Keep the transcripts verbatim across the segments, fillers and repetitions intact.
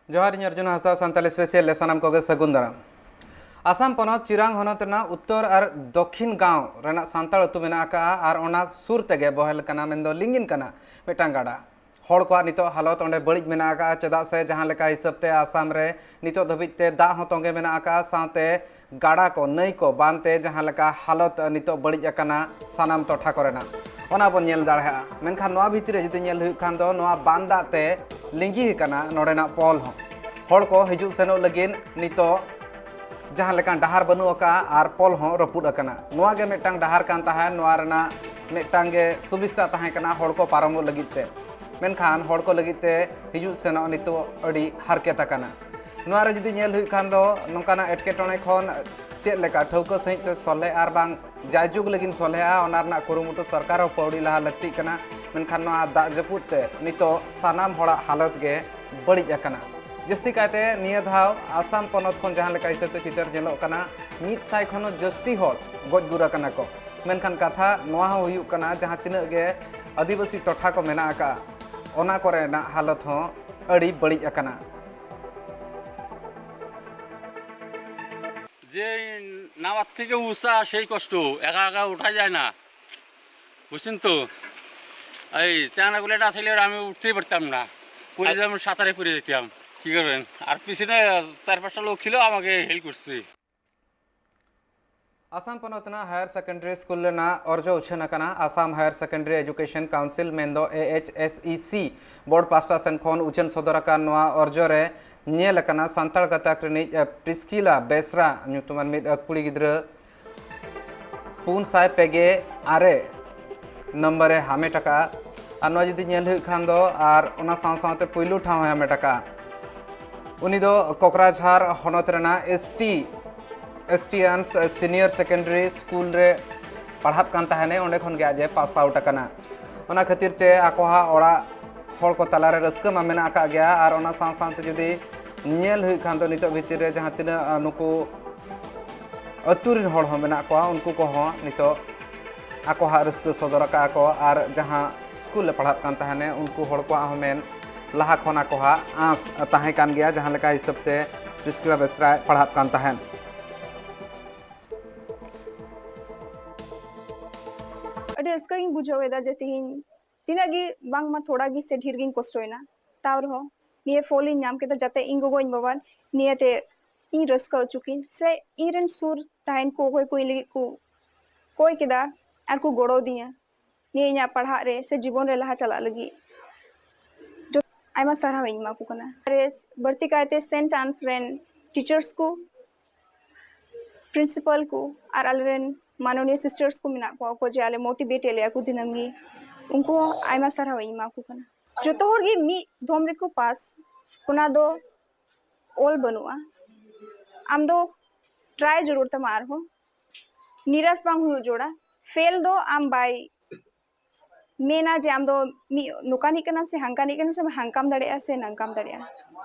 ᱡᱚᱦᱟᱨ, ᱤᱧ ᱚᱨᱡᱩᱱ ᱦᱟᱸᱥᱫᱟ, ᱥᱟᱱᱛᱟᱲᱤ ᱥᱯᱮᱥᱟᱞ ᱨᱮ ᱥᱟᱱᱟᱢ ᱠᱚᱜᱮ ᱥᱟᱹᱜᱩᱱ ᱫᱟᱨᱟᱢ᱾ ᱟᱥᱟᱢ ᱯᱚᱱᱚᱛ ᱪᱤᱨᱟᱝ ᱦᱚᱱᱚᱛ ᱨᱮᱱᱟᱜ ᱩᱛᱛᱚᱨ ᱟᱨ ᱫᱚᱠᱷᱤᱱ ᱜᱟᱶ ᱨᱮᱱᱟᱜ ᱥᱟᱱᱛᱟᱲ ᱟᱹᱛᱩ ᱢᱮᱱᱟᱜ ᱟᱠᱟᱫᱼᱟ ᱟᱨ ᱚᱱᱟ ᱥᱩᱨ ᱛᱮᱜᱮ ᱵᱚᱦᱮᱞ ᱠᱟᱱᱟ, ᱢᱮᱱᱫᱚ ᱞᱤᱸᱜᱤᱱ ᱠᱟᱱᱟ ᱢᱤᱫᱴᱟᱝ ᱜᱟᱰᱟ᱾ ᱦᱚᱲ ᱠᱚᱣᱟᱜ ᱱᱤᱛᱚᱜ ᱦᱟᱞᱚᱛ ᱚᱸᱰᱮ ᱵᱟᱹᱲᱤᱡ ᱢᱮᱱᱟᱜ ᱟᱠᱟᱫᱼᱟ, ᱪᱮᱫᱟᱜ ᱥᱮ ᱡᱟᱦᱟᱸ ᱞᱮᱠᱟ ᱦᱤᱥᱟᱹᱵ ᱛᱮ ᱟᱥᱟᱢ ᱨᱮ ᱱᱤᱛᱚᱜ ᱫᱷᱟᱹᱵᱤᱡ ᱛᱮ ᱫᱟᱜ ᱦᱚᱸ ᱛᱚᱸᱜᱮ ᱢᱮᱱᱟᱜ ᱟᱠᱟᱫᱼᱟ, ᱥᱟᱶᱛᱮ ᱜᱟᱰᱟ ᱠᱚ, ᱱᱟᱹᱭ ᱠᱚ ᱵᱟᱱ ᱛᱮ ᱡᱟᱦᱟᱸ ᱞᱮᱠᱟ ᱦᱟᱞᱚᱛ ᱱᱤᱛᱚᱜ ᱵᱟᱹᱲᱤᱡ ᱟᱠᱟᱱᱟ ᱥᱟᱱᱟᱢ ᱴᱚᱴᱷᱟ ᱠᱚᱨᱮᱱᱟᱜ, ᱚᱱᱟ ᱵᱚᱱ ᱧᱮᱞ ᱫᱟᱲᱮᱭᱟᱜᱼᱟ᱾ ᱢᱮᱱᱠᱷᱟᱱ ᱱᱚᱣᱟ ᱵᱷᱤᱛᱤᱨ ᱨᱮ ᱡᱩᱫᱤ ᱧᱮᱞ ᱦᱩᱭᱩᱜ ᱠᱷᱟᱱ ᱫᱚ, ᱱᱚᱣᱟ ᱵᱟᱱ ᱫᱟᱜ ᱛᱮ ᱞᱤᱸᱜᱤ ᱟᱠᱟᱱᱟ ᱱᱚᱰᱮᱱᱟᱜ ᱯᱚᱞ ᱦᱚᱸ᱾ ᱦᱚᱲ ᱠᱚ ᱦᱤᱡᱩᱜ ᱥᱮᱱᱚᱜ ᱞᱟᱹᱜᱤᱫ ᱱᱤᱛᱚᱜ ᱡᱟᱦᱟᱸ ᱞᱮᱠᱟᱱ ᱰᱟᱦᱟᱨ ᱵᱟᱹᱱᱩᱜ ᱟᱠᱟᱫᱼᱟ ᱟᱨ ᱯᱚᱞ ᱦᱚᱸ ᱨᱟᱹᱯᱩᱫ ᱟᱠᱟᱱᱟ᱾ ᱱᱚᱣᱟ ᱜᱮ ᱢᱤᱫᱴᱟᱝ ᱰᱟᱦᱟᱨ ᱠᱟᱱ ᱛᱟᱦᱮᱸᱫ, ᱱᱚᱣᱟ ᱨᱮᱱᱟᱜ ᱢᱤᱫᱴᱟᱝ ᱜᱮ ᱥᱩᱵᱤᱥᱛᱟ ᱛᱟᱦᱮᱸ ᱠᱟᱱᱟ ᱦᱚᱲ ᱠᱚ ᱯᱟᱨᱚᱢᱚᱜ ᱞᱟᱹᱜᱤᱫ ᱛᱮ᱾ ᱢᱮᱱᱠᱷᱟᱱ ᱦᱚᱲ ᱠᱚ ᱞᱟᱹᱜᱤᱫ ᱛᱮ ᱦᱤᱡᱩᱜ ᱥᱮᱱᱚᱜ ᱱᱤᱛᱚᱜ ᱟᱹᱰᱤ ᱦᱟᱨᱠᱮᱛ ᱟᱠᱟᱱᱟ᱾ ᱱᱚᱣᱟ ᱨᱮ ᱡᱩᱫᱤ ᱧᱮᱞ ᱦᱩᱭᱩᱜ ᱠᱷᱟᱱ ᱫᱚ, ᱱᱚᱝᱠᱟᱱᱟᱜ ᱮᱴᱠᱮᱴᱚᱬᱮ ᱠᱷᱚᱱ ᱪᱮᱫ ᱞᱮᱠᱟ ᱴᱷᱟᱹᱣᱠᱟᱹ ᱥᱟᱺᱦᱤᱡ ᱛᱮ ᱥᱚᱞᱦᱮ ᱟᱨ ᱵᱟᱝ ᱡᱟᱭᱡᱩᱜᱽ ᱞᱟᱹᱜᱤᱫ ᱥᱚᱞᱦᱮᱜᱼᱟ, ᱚᱱᱟ ᱨᱮᱱᱟᱜ ᱠᱩᱨᱩᱢᱩᱴᱩ ᱥᱚᱨᱠᱟᱨ ᱦᱚᱸ ᱯᱟᱹᱣᱲᱤ ᱞᱟᱦᱟ ᱞᱟᱹᱠᱛᱤᱜ ᱠᱟᱱᱟ᱾ ᱢᱮᱱᱠᱷᱟᱱ ᱱᱚᱣᱟ ᱫᱟᱜ ᱡᱟᱹᱯᱩᱫ ᱛᱮ ᱱᱤᱛᱚᱜ ᱥᱟᱱᱟᱢ ᱦᱚᱲᱟᱜ ᱦᱟᱞᱚᱛ ᱜᱮ ᱵᱟᱹᱲᱤᱡ ᱟᱠᱟᱱᱟ᱾ ᱡᱟᱹᱥᱛᱤ ᱠᱟᱭᱛᱮ ᱱᱤᱭᱟᱹ ᱫᱷᱟᱣ ᱟᱥᱟᱢ ᱯᱚᱱᱚᱛ ᱠᱷᱚᱱ ᱡᱟᱦᱟᱸ ᱞᱮᱠᱟ ᱦᱤᱥᱟᱹᱵ ᱛᱮ ᱪᱤᱛᱟᱹᱨ ᱧᱮᱞᱚᱜ ᱠᱟᱱᱟ, ᱢᱤᱫ ᱥᱟᱭ ᱠᱷᱚᱱ ᱦᱚᱸ ᱡᱟᱹᱥᱛᱤ ᱦᱚᱲ ᱜᱚᱡ ᱜᱩᱨ ᱟᱠᱟᱱᱟ ᱠᱚ᱾ ᱢᱮᱱᱠᱷᱟᱱ ᱠᱟᱛᱷᱟ ᱱᱚᱣᱟ ᱦᱚᱸ ᱦᱩᱭᱩᱜ ᱠᱟᱱᱟ, ᱡᱟᱦᱟᱸ ᱛᱤᱱᱟᱹᱜ ᱜᱮ ᱟᱹᱫᱤᱵᱟᱹᱥᱤ ᱴᱚᱴᱷᱟ ᱠᱚ ᱢᱮᱱᱟᱜ ᱟᱠᱟᱫᱼᱟ, ᱚᱱᱟ ᱠᱚᱨᱮᱱᱟᱜ ᱦᱟᱞᱚᱛ ᱦᱚᱸ ᱟᱹᱰᱤ ᱵᱟᱹᱲᱤᱡ ᱟᱠᱟᱱᱟ᱾ যে নামার থেকে উঁচা, সেই কষ্ট, একা একা উঠা যায় না, বুঝছেন তো? এই চায়নাগুলো না থাকলে আমি উঠতেই পারতাম না, পড়ে যেমন সাঁতারে পড়ে যেতাম। কী করবেন? আর পিছনে চার পাঁচটা লোক ছিল, আমাকে হেল্প করছে। ᱟᱥᱟᱢ ᱯᱚᱱᱚᱛ ᱨᱮᱱᱟᱜ ᱦᱟᱭᱟᱨ ᱥᱮᱠᱮᱱᱰᱟᱨᱤ ᱥᱠᱩᱞ ᱨᱮᱱᱟᱜ ᱚᱨᱡᱚ ᱩᱪᱷᱟᱹᱱ ᱟᱠᱟᱱᱟ᱾ Assam higher secondary education council, ᱢᱮᱱᱫᱚ AHSEC ᱵᱳᱨᱰ ᱯᱟᱥᱴᱟ ᱥᱮᱱ ᱠᱷᱚᱱ ᱩᱪᱷᱟᱹᱱ ᱥᱚᱫᱚᱨ ᱟᱠᱟᱱ ᱱᱚᱣᱟ ᱚᱨᱡᱚ ᱨᱮ ᱧᱮᱞ ᱟᱠᱟᱱᱟ, ᱥᱟᱱᱛᱟᱲ ᱜᱟᱛᱟᱠ ᱨᱤᱱᱤᱡ ᱯᱨᱤᱥᱠᱤᱞᱟ ᱵᱮᱥᱨᱟ ᱧᱩᱛᱩᱢᱟᱱ ᱢᱤᱫ ᱠᱩᱲᱤ ᱜᱤᱫᱽᱨᱟᱹ ᱯᱩᱱ ᱥᱟᱭ ᱯᱮ ᱜᱮ ᱟᱨᱮ ᱱᱚᱢᱵᱚᱨᱮ ᱦᱟᱢᱮᱴ ᱟᱠᱟᱫᱼᱟ᱾ ᱟᱨ ᱱᱚᱣᱟ ᱡᱩᱫᱤ ᱧᱮᱞ ᱦᱩᱭᱩᱜ ᱠᱷᱟᱱ ᱫᱚ, ᱟᱨ ᱚᱱᱟ ᱥᱟᱶ ᱥᱟᱶᱛᱮ ᱯᱩᱭᱞᱩ ᱴᱷᱟᱶ ᱦᱚᱸᱭ ᱦᱟᱢᱮᱴ ᱟᱠᱟᱫᱼᱟ᱾ ᱩᱱᱤ ᱫᱚ ᱠᱚᱠᱨᱟᱡᱷᱟᱨ ᱦᱚᱱᱚᱛ ᱨᱮᱱᱟᱜ ST ST and senior secondary school ᱨᱮ ᱯᱟᱲᱦᱟᱜ ᱠᱟᱱ ᱛᱟᱦᱮᱱᱮ, ᱚᱸᱰᱮ ᱠᱷᱚᱱ ᱜᱮ ᱟᱡ ᱮ ᱯᱟᱥ ᱟᱣᱩᱴ ᱟᱠᱟᱱᱟ᱾ ᱚᱱᱟ ᱠᱷᱟᱹᱛᱤᱨ ᱛᱮ ᱟᱠᱚᱣᱟᱜ ᱚᱲᱟᱜ ᱦᱚᱲ ᱠᱚ ᱛᱟᱞᱟᱨᱮ ᱨᱟᱹᱥᱠᱟᱹ ᱢᱟ ᱢᱮᱱᱟᱜ ᱟᱠᱟᱫ ᱜᱮᱭᱟ, ᱟᱨ ᱚᱱᱟ ᱥᱟᱶ ᱥᱟᱶᱛᱮ ᱡᱩᱫᱤ ᱧᱮᱞ ᱦᱩᱭᱩᱜ ᱠᱷᱟᱱ ᱫᱚ, ᱱᱤᱛᱚᱜ ᱵᱷᱤᱛᱤᱨ ᱨᱮ ᱡᱟᱦᱟᱸ ᱛᱤᱱᱟᱹᱜ ᱱᱩᱠᱩ ᱟᱹᱛᱩ ᱨᱤᱱ ᱦᱚᱲ ᱦᱚᱸ ᱢᱮᱱᱟᱜ ᱠᱚᱣᱟ, ᱩᱱᱠᱩ ᱠᱚᱦᱚᱸ ᱱᱤᱛᱚᱜ ᱟᱠᱚᱣᱟᱜ ᱨᱟᱹᱥᱠᱟᱹ ᱥᱚᱫᱚᱨ ᱟᱠᱟᱫᱼᱟ ᱠᱚ᱾ ᱟᱨ ᱡᱟᱦᱟᱸ ᱥᱠᱩᱞ ᱞᱮ ᱯᱟᱲᱦᱟᱜ ᱠᱟᱱ ᱛᱟᱦᱮᱱᱮ, ᱩᱱᱠᱩ ᱦᱚᱲ ᱠᱚᱣᱟᱜ ᱦᱚᱸ ᱢᱮᱱ ᱞᱟᱦᱟ ᱠᱷᱚᱱ ᱟᱠᱚᱣᱟᱜ ᱟᱸᱥ ᱛᱟᱦᱮᱸ ᱠᱟᱱ ᱜᱮᱭᱟ, ᱡᱟᱦᱟᱸ ᱞᱮᱠᱟ ᱦᱤᱥᱟᱹᱵ ᱛᱮ ᱯᱨᱤᱥᱠᱤᱞᱟ ᱵᱮᱥᱨᱟᱭ ᱯᱟᱲᱦᱟᱜ ᱠᱟᱱ ᱛᱟᱦᱮᱸᱫ᱾ ᱟᱹᱰᱤ ᱨᱟᱹᱥᱠᱟᱹ ᱜᱤᱧ ᱵᱩᱡᱷᱟᱹᱣ ᱮᱫᱟ ᱡᱮ ᱛᱮᱦᱮᱧ ᱛᱤᱱᱟᱹᱜ ᱜᱮ ᱵᱟᱝᱢᱟ ᱛᱷᱚᱲᱟ ᱜᱮ ᱥᱮ ᱰᱷᱮᱨ ᱜᱤᱧ ᱠᱚᱥᱴᱚᱭᱮᱱᱟ, ᱛᱟᱣ ᱨᱮᱦᱚᱸ ᱱᱤᱭᱟᱹ ᱯᱷᱚᱞ ᱤᱧ ᱧᱟᱢ ᱠᱮᱫᱟ, ᱡᱟᱛᱮ ᱤᱧ ᱜᱚᱜᱚ ᱤᱧ ᱵᱟᱵᱟ ᱱᱤᱭᱟᱹᱛᱮ ᱤᱧ ᱨᱟᱹᱥᱠᱟᱹ ᱦᱚᱪᱚ ᱠᱤᱱ, ᱥᱮ ᱤᱧ ᱨᱮᱱ ᱥᱩᱨ ᱛᱟᱦᱮᱱ ᱠᱚ ᱚᱠᱚᱭ ᱠᱚ ᱤᱧ ᱞᱟᱹᱜᱤᱫ ᱠᱚ ᱠᱚᱭ ᱠᱮᱫᱟ ᱟᱨ ᱠᱚ ᱜᱚᱲᱚ ᱟᱹᱫᱤᱧᱟ ᱱᱤᱭᱟᱹ ᱤᱧᱟᱹᱜ ᱯᱟᱲᱦᱟᱜ ᱨᱮ ᱥᱮ ᱡᱤᱵᱚᱱ ᱨᱮ ᱞᱟᱦᱟ ᱪᱟᱞᱟᱜ ᱞᱟᱹᱜᱤᱫ᱾ ᱡᱚᱛ-, ᱟᱭᱢᱟ ᱥᱟᱨᱦᱟᱣ ᱤᱧ ᱮᱢᱟ ᱠᱚ ᱠᱟᱱᱟ᱾ ᱟᱨ ᱵᱟᱹᱲᱛᱤ ᱠᱟᱭᱛᱮ ᱥᱮᱱᱴ ᱟᱱᱥ ᱨᱮᱱ ᱴᱤᱪᱟᱨᱥ ᱠᱚ, ᱯᱨᱤᱱᱥᱤᱯᱟᱞ ᱠᱚ ᱟᱨ ᱟᱞᱮᱨᱮᱱ ᱢᱟᱱᱚᱱᱤᱭᱚ ᱥᱤᱥᱴᱟᱨᱥ ᱠᱚ ᱢᱮᱱᱟᱜ ᱠᱚᱣᱟ, ᱚᱠᱚᱭ ᱡᱮ ᱟᱞᱮ ᱢᱳᱴᱤᱵᱷᱮᱴ ᱮᱫ ᱞᱮᱭᱟ ᱠᱚ ᱫᱤᱱᱟᱹᱢ ᱜᱮ, ᱩᱱᱠᱩ ᱦᱚᱸ ᱟᱭᱢᱟ ᱥᱟᱨᱦᱟᱣ ᱤᱧ ᱮᱢᱟ ᱠᱚ ᱠᱟᱱᱟ᱾ ᱡᱚᱛᱚ ᱦᱚᱲ ᱜᱮ ᱢᱤᱫ ᱫᱷᱚᱢ ᱨᱮᱠᱚ ᱯᱟᱥ, ᱚᱱᱟ ᱫᱚ ᱚᱞ ᱵᱟᱹᱱᱩᱜᱼᱟ᱾ ᱟᱢ ᱫᱚ ᱴᱨᱟᱭ ᱡᱟᱹᱨᱩᱲ ᱛᱟᱢᱟ ᱟᱨᱦᱚᱸ, ᱱᱤᱨᱟᱥ ᱵᱟᱝ ᱦᱩᱭᱩᱜ ᱡᱟᱹᱨᱩᱲᱟ᱾ ᱯᱷᱮᱞ ᱫᱚ ᱟᱢ ᱵᱟᱭ ᱢᱮᱱᱟ ᱡᱮ ᱟᱢ ᱫᱚ ᱢᱤᱫ ᱱᱚᱝᱠᱟᱱᱤᱡ ᱠᱟᱱᱟᱢ ᱥᱮ ᱦᱟᱝᱠᱟᱱᱤᱡ ᱠᱟᱱᱟᱢ ᱥᱮ ᱦᱟᱝᱠᱟᱢ ᱫᱟᱲᱮᱭᱟᱜᱼᱟ ᱥᱮ ᱱᱟᱝᱠᱟᱢ ᱫᱟᱲᱮᱭᱟᱜᱼᱟ᱾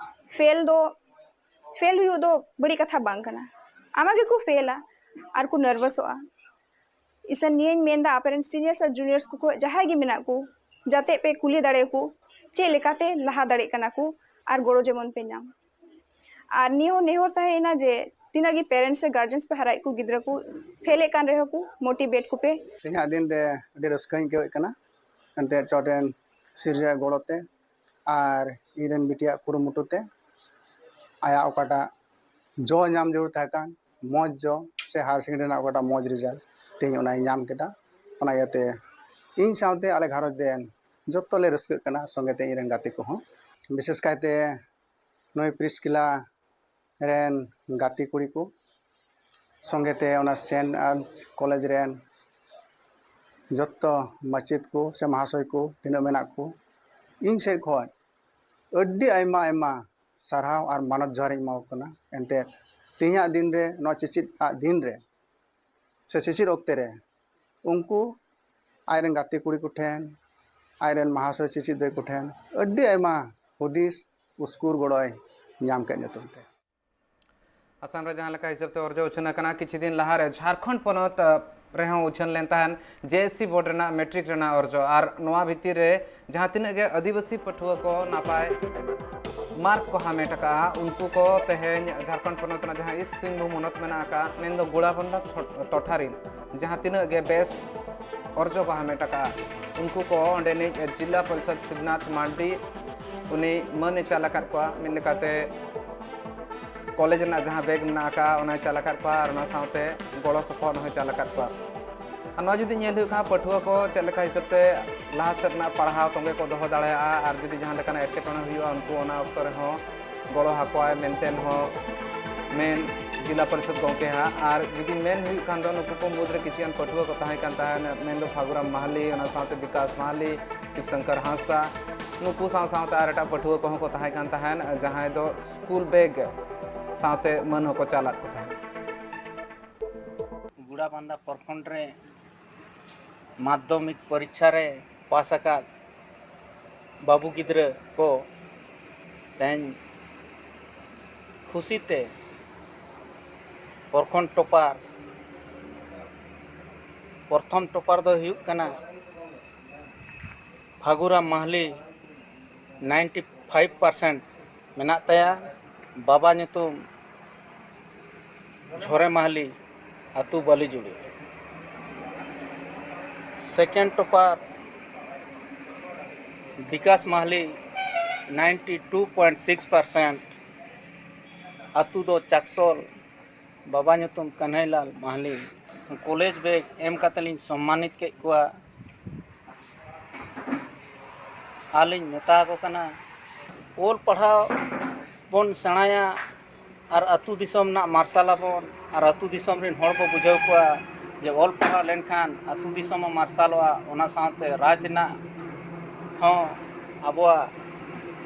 ᱯᱷᱮᱞ ᱫᱚ, ᱯᱷᱮᱞ ᱦᱩᱭᱩᱜ ᱫᱚ ᱵᱟᱹᱲᱤᱡ ᱠᱟᱛᱷᱟ ᱵᱟᱝ ᱠᱟᱱᱟ᱾ ᱟᱢᱟᱜ ᱜᱮᱠᱚ ᱯᱷᱮᱞᱟ ᱟᱨ ᱠᱚ ᱱᱟᱨᱵᱷᱟᱥᱚᱜᱼᱟ᱾ ᱤᱥᱟᱱ ᱱᱤᱭᱟᱹᱧ ᱢᱮᱱᱫᱟ ᱟᱯᱮᱨᱮᱱ ᱥᱤᱱᱤᱭᱟᱨᱥ ᱟᱨ ᱡᱩᱱᱤᱭᱟᱨᱥ ᱠᱚ ᱡᱟᱦᱟᱸᱭ ᱜᱮ ᱢᱮᱱᱟᱜ ᱠᱚ, ᱡᱟᱛᱮ ᱯᱮ ᱠᱩᱞᱤ ᱫᱟᱲᱮᱭᱟᱠᱚ ᱪᱮᱫ ᱞᱮᱠᱟᱛᱮ ᱞᱟᱦᱟ ᱫᱟᱲᱮᱭᱟᱜ ᱠᱟᱱᱟ ᱠᱚ ᱟᱨ ᱜᱚᱲᱚ ᱡᱮᱢᱚᱱ ᱯᱮ ᱧᱟᱢ᱾ ᱟᱨ ᱱᱤᱭᱟᱹ ᱦᱚᱸ ᱱᱮᱦᱚᱨ ᱛᱟᱦᱮᱸᱭᱮᱱᱟ ᱡᱮ ᱛᱤᱱᱟᱹᱜ ᱜᱮ ᱯᱮᱨᱮᱱᱴᱥ ᱥᱮ ᱜᱟᱨᱡᱮᱱᱥ ᱯᱮ ᱦᱟᱨᱟᱭᱮᱫ ᱠᱚ ᱜᱤᱫᱽᱨᱟᱹ ᱠᱚ, ᱯᱷᱮᱞᱮᱫ ᱠᱟᱱ ᱨᱮᱦᱚᱸ ᱠᱚ ᱢᱳᱴᱤᱵᱷᱮᱴ ᱠᱚᱯᱮ᱾ ᱛᱮᱦᱮᱧᱟᱜ ᱫᱤᱱ ᱨᱮ ᱟᱹᱰᱤ ᱨᱟᱹᱥᱠᱟᱹᱧ ᱟᱹᱭᱠᱟᱹᱣᱮᱫ ᱠᱟᱱᱟ, ᱮᱱᱛᱮᱫ ᱪᱚᱴᱨᱮᱱ ᱥᱤᱨᱡᱟᱹᱣᱟᱜ ᱜᱚᱲᱚ ᱛᱮ ᱟᱨ ᱤᱧᱨᱮᱱ ᱵᱤᱴᱤᱭᱟᱜ ᱠᱩᱨᱩᱢᱩᱴᱩ ᱛᱮ ᱟᱭᱟᱜ ᱚᱠᱟᱴᱟᱜ ᱡᱚ ᱧᱟᱢ ᱡᱟᱹᱨᱩᱲ ᱛᱟᱦᱮᱸ ᱠᱟᱱ, ᱢᱚᱡᱽ ᱡᱚ ᱥᱮ ᱦᱟᱭᱟᱨ ᱥᱮᱠᱮᱱᱰᱟᱨᱤ ᱨᱮᱱᱟᱜ ᱚᱠᱟᱴᱟᱜ ᱢᱚᱡᱽ ᱨᱮᱡᱟᱞᱴ, ᱛᱮᱦᱮᱧ ᱚᱱᱟᱭ ᱧᱟᱢ ᱠᱮᱫᱟ᱾ ᱚᱱᱟ ᱤᱭᱟᱹᱛᱮ ᱤᱧ ᱥᱟᱶᱛᱮ ᱟᱞᱮ ᱜᱷᱟᱨᱚᱸᱡᱽ ᱨᱮᱱ ᱡᱚᱛᱚ ᱞᱮ ᱨᱟᱹᱥᱠᱟᱹᱜ ᱠᱟᱱᱟ, ᱥᱚᱸᱜᱮ ᱛᱮ ᱤᱧᱨᱮᱱ ᱜᱟᱛᱮ ᱠᱚᱦᱚᱸ᱾ ᱵᱤᱥᱮᱥ ᱠᱟᱭᱛᱮ ᱱᱩᱭ ᱯᱨᱤᱥᱠᱤᱞᱟ ᱨᱮᱱ ᱜᱟᱛᱮ ᱠᱩᱲᱤ ᱠᱚ, ᱥᱚᱸᱜᱮ ᱛᱮ ᱚᱱᱟ ᱥᱮᱱᱴ ᱟᱨᱴᱥ ᱠᱚᱞᱮᱡᱽ ᱨᱮᱱ ᱡᱚᱛᱚ ᱢᱟᱪᱮᱫ ᱠᱚ ᱥᱮ ᱢᱟᱦᱟᱥᱚᱭ ᱠᱚ ᱛᱤᱱᱟᱹᱜ ᱢᱮᱱᱟᱜ ᱠᱚ, ᱤᱧ ᱥᱮᱫ ᱠᱷᱚᱱ ᱟᱹᱰᱤ ᱟᱭᱢᱟ ᱟᱭᱢᱟ ᱥᱟᱨᱦᱟᱣ ᱟᱨ ᱢᱟᱱᱚᱛ ᱡᱚᱦᱟᱨ ᱤᱧ ᱮᱢᱟ ᱠᱚ ᱠᱟᱱᱟ᱾ ᱮᱱᱛᱮᱫ ᱛᱮᱦᱮᱧᱟᱜ ᱫᱤᱱ ᱨᱮ, ᱱᱚᱣᱟ ᱪᱮᱪᱮᱫ ᱟᱜ ᱫᱤᱱ ᱨᱮ ᱥᱮ ᱪᱮᱪᱮᱫ ᱚᱠᱛᱮ ᱨᱮ ᱩᱱᱠᱩ ᱟᱡᱨᱮᱱ ᱜᱟᱛᱮ ᱠᱩᱲᱤ ᱠᱚᱴᱷᱮᱱ, ᱟᱡᱨᱮᱱ ᱢᱟᱦᱟᱥᱚᱭ ᱪᱮᱪᱮᱫ ᱫᱟᱹᱭ ᱠᱚᱴᱷᱮᱱ ᱟᱹᱰᱤ ᱟᱭᱢᱟ ᱦᱩᱫᱤᱥ ᱩᱥᱠᱩᱨ ᱜᱚᱲᱚᱭ ᱧᱟᱢ ᱠᱮᱫ ᱧᱩᱛᱩᱢ ᱛᱮ᱾ ᱟᱥᱟᱢ ᱨᱮ ᱡᱟᱦᱟᱸ ᱞᱮᱠᱟ ᱦᱤᱥᱟᱹᱵ ᱛᱮ ᱚᱨᱡᱚ ᱩᱪᱷᱟᱹᱱ ᱟᱠᱟᱱᱟ, ᱠᱤᱪᱷᱩ ᱫᱤᱱ ᱞᱟᱦᱟᱨᱮ ᱡᱷᱟᱲᱠᱷᱚᱸᱰ ᱯᱚᱱᱚᱛ, ᱟ, ᱨᱮᱦᱚᱸ ᱩᱪᱷᱟᱹᱱ ᱞᱮᱱ ᱛᱟᱦᱮᱸᱱ ᱡᱮ ᱮᱥ ᱥᱤ ᱵᱳᱨᱰ ᱨᱮᱱᱟᱜ ᱢᱮᱴᱨᱤᱠ ᱨᱮᱱᱟᱜ ᱚᱨᱡᱚ᱾ ᱟᱨ ᱱᱚᱣᱟ ᱵᱷᱤᱛᱤᱨ ᱨᱮ ᱡᱟᱦᱟᱸ ᱛᱤᱱᱟᱹᱜ ᱜᱮ ᱟᱹᱫᱤᱵᱟᱹᱥᱤ ᱯᱟᱹᱴᱷᱩᱣᱟᱹ ᱠᱚ ᱱᱟᱯᱟᱭ ᱢᱟᱨᱠ ᱠᱚ ᱦᱟᱢᱮᱴ ᱟᱠᱟᱫᱼᱟ, ᱩᱱᱠᱩ ᱠᱚ ᱛᱮᱦᱮᱧ ᱡᱷᱟᱲᱠᱷᱚᱸᱰ ᱯᱚᱱᱚᱛ ᱨᱮᱱᱟᱜ ᱡᱟᱦᱟᱸ ᱤᱥᱴ ᱥᱤᱝᱵᱷᱩᱢ ᱦᱚᱱᱚᱛ ᱢᱮᱱᱟᱜ ᱟᱠᱟᱫ, ᱢᱮᱱᱫᱚ ᱜᱳᱲᱟᱵᱚᱱᱫᱟ ᱴᱚ-, ᱴᱚᱴᱷᱟ ᱨᱮᱱ ᱡᱟᱦᱟᱸ ᱛᱤᱱᱟᱹᱜ ᱜᱮ ᱵᱮᱥ ᱚᱨᱡᱚ ᱠᱚ ᱦᱟᱢᱮᱴ ᱟᱠᱟᱫᱼᱟ, ᱩᱱᱠᱩ ᱠᱚ ᱚᱸᱰᱮᱱᱤᱡ ᱡᱤᱞᱟ ᱯᱚᱨᱤᱥᱚᱫ ᱥᱤᱵᱱᱟᱛᱷ ᱢᱟᱨᱰᱤ, ᱩᱱᱤ ᱢᱟᱹᱱ ᱮ ᱪᱟᱞ ᱟᱠᱟᱫ ᱠᱚᱣᱟ᱾ ᱢᱤᱫ ᱞᱮᱠᱟᱛᱮ ᱠᱚᱞᱮᱡᱽ ᱨᱮᱱᱟᱜ ᱡᱟᱦᱟᱸ ᱵᱮᱜᱽ ᱢᱮᱱᱟᱜ ᱟᱠᱟᱫᱼᱟ, ᱚᱱᱟᱭ ᱪᱟᱞ ᱟᱠᱟᱫ ᱠᱚᱣᱟ ᱟᱨ ᱚᱱᱟ ᱥᱟᱶᱛᱮ ᱜᱚᱲᱚ ᱥᱚᱯᱚᱦᱚᱫ ᱦᱚᱸᱭ ᱪᱟᱞ ᱟᱠᱟᱫ ᱠᱚᱣᱟ᱾ ᱟᱨ ᱱᱚᱣᱟ ᱡᱩᱫᱤ ᱧᱮᱞ ᱦᱩᱭᱩᱜ ᱠᱷᱟᱱ, ᱯᱟᱹᱴᱷᱩᱣᱟᱹ ᱠᱚ ᱪᱮᱫ ᱞᱮᱠᱟ ᱦᱤᱥᱟᱹᱵ ᱛᱮ ᱞᱟᱦᱟ ᱥᱮᱫ ᱨᱮᱱᱟᱜ ᱯᱟᱲᱦᱟᱣ ᱛᱚᱸᱜᱮ ᱠᱚ ᱫᱚᱦᱚ ᱫᱟᱲᱮᱭᱟᱜᱼᱟ ᱟᱨ ᱡᱩᱫᱤ ᱡᱟᱦᱟᱸ ᱞᱮᱠᱟᱱᱟᱜ ᱮᱴᱠᱮᱴᱚᱬᱮ ᱦᱩᱭᱩᱜᱼᱟ, ᱩᱱᱠᱩ ᱚᱱᱟ ᱚᱠᱛᱚ ᱨᱮᱦᱚᱸ ᱜᱚᱲᱚ ᱟᱠᱚᱣᱟᱭ ᱢᱮᱱᱛᱮ ᱦᱚᱸ ᱢᱮᱱ ᱡᱤᱞᱟ ᱯᱚᱨᱤᱥᱚᱫ ᱜᱚᱢᱠᱮ ᱦᱟᱸᱜ᱾ ᱟᱨ ᱡᱩᱫᱤ ᱢᱮᱱ ᱦᱩᱭᱩᱜ ᱠᱷᱟᱱ ᱫᱚ, ᱱᱩᱠᱩ ᱠᱚ ᱢᱩᱫᱽᱨᱮ ᱠᱤᱪᱷᱩ ᱜᱟᱱ ᱯᱟᱹᱴᱷᱩᱣᱟᱹ ᱠᱚ ᱛᱟᱦᱮᱸ ᱠᱟᱱ ᱛᱟᱦᱮᱸᱫ, ᱢᱮᱱᱫᱚ ᱯᱷᱟᱹᱜᱩᱨᱟᱢ ᱢᱟᱦᱟᱞᱤ, ᱚᱱᱟ ᱥᱟᱶᱛᱮ ᱵᱤᱠᱟᱥ ᱢᱟᱦᱟᱞᱤ, ᱥᱤᱵ ᱥᱚᱝᱠᱚᱨ ᱦᱟᱸᱥᱫᱟ, ᱱᱩᱠᱩ ᱥᱟᱶ ᱥᱟᱶᱛᱮ ᱟᱨ ᱮᱴᱟᱜ ᱯᱟᱹᱴᱷᱩᱣᱟᱹ ᱠᱚᱦᱚᱸ ᱠᱚ ᱛᱟᱦᱮᱸ ᱠᱟᱱ ᱛᱟᱦᱮᱸᱫ, ᱡᱟᱦᱟᱸᱭ ᱫᱚ ᱥᱠᱩᱞ ᱵᱮᱜᱽ ᱥᱟᱶᱛᱮ ᱢᱟᱹᱱ ᱦᱚᱸᱠᱚ ᱪᱟᱞᱟᱫ ᱠᱚ ᱛᱟᱦᱮᱸᱫ᱾ ᱜᱩᱲᱟᱵᱟᱱᱫᱟ ᱯᱨᱚᱠᱷᱚᱸᱰ ᱨᱮ ᱢᱟᱫᱽᱫᱷᱚᱢᱤᱠ ᱯᱚᱨᱤᱠᱠᱷᱟ ᱨᱮ ᱯᱟᱥ ᱟᱠᱟᱫ ᱵᱟᱹᱵᱩ ᱜᱤᱫᱽᱨᱟᱹ ᱠᱚ ᱛᱮᱦᱮᱧ ᱠᱷᱩᱥᱤ ᱛᱮ ᱯᱨᱚᱠᱷᱚᱸᱰ ᱴᱚᱯᱟᱨ, ᱯᱨᱚᱛᱷᱚᱢ ᱴᱚᱯᱟᱨ ᱫᱚᱭ ᱦᱩᱭᱩᱜ ᱠᱟᱱᱟ Phaguram Mahli, ninety five percent ᱢᱮᱱᱟᱜ ᱛᱟᱭᱟ᱾ ᱵᱟᱵᱟ ᱧᱩᱛᱩᱢ ᱡᱷᱚᱨᱮ ᱢᱟᱦᱞᱤ, ᱟᱹᱛᱩ Balijuri. Second topper Bikash Mahli, ninety two point six percent, ᱟᱹᱛᱩ ᱫᱚ ᱪᱟᱠᱥᱚᱞ, ᱵᱟᱵᱟ ᱧᱩᱛᱩᱢ ᱠᱟᱹᱱᱦᱟᱹᱭᱞᱟᱞ ᱢᱟᱦᱞᱤ᱾ ᱠᱚᱞᱮᱡᱽ ᱵᱮᱜᱽ ᱮᱢ ᱠᱟᱛᱮ ᱞᱤᱧ ᱥᱚᱢᱢᱟᱱᱤᱛ ᱠᱮᱫ ᱠᱚᱣᱟ᱾ ᱟᱨᱞᱤᱧ ᱢᱮᱛᱟ ᱟᱠᱚ ᱠᱟᱱᱟ, ᱚᱞ ᱯᱟᱲᱦᱟᱣ ᱵᱚᱱ ᱥᱮᱬᱟᱭᱟ ᱟᱨ ᱟᱹᱛᱩ ᱫᱤᱥᱚᱢ ᱨᱮᱱᱟᱜ ᱢᱟᱨᱥᱟᱞ ᱟᱵᱚᱱ ᱟᱨ ᱟᱹᱛᱩ ᱫᱤᱥᱚᱢ ᱨᱮᱱ ᱦᱚᱲ ᱵᱚ ᱵᱩᱡᱷᱟᱹᱣ ᱠᱚᱣᱟ ᱡᱮ ᱚᱞ ᱯᱟᱲᱦᱟᱣ ᱞᱮᱱᱠᱷᱟᱱ ᱟᱹᱛᱩ ᱫᱤᱥᱚᱢ ᱦᱚᱸ ᱢᱟᱨᱥᱟᱞᱚᱜᱼᱟ, ᱚᱱᱟ ᱥᱟᱶᱛᱮ ᱨᱟᱡᱽ ᱨᱮᱱᱟᱜ ᱦᱚᱸ ᱟᱵᱚᱣᱟᱜ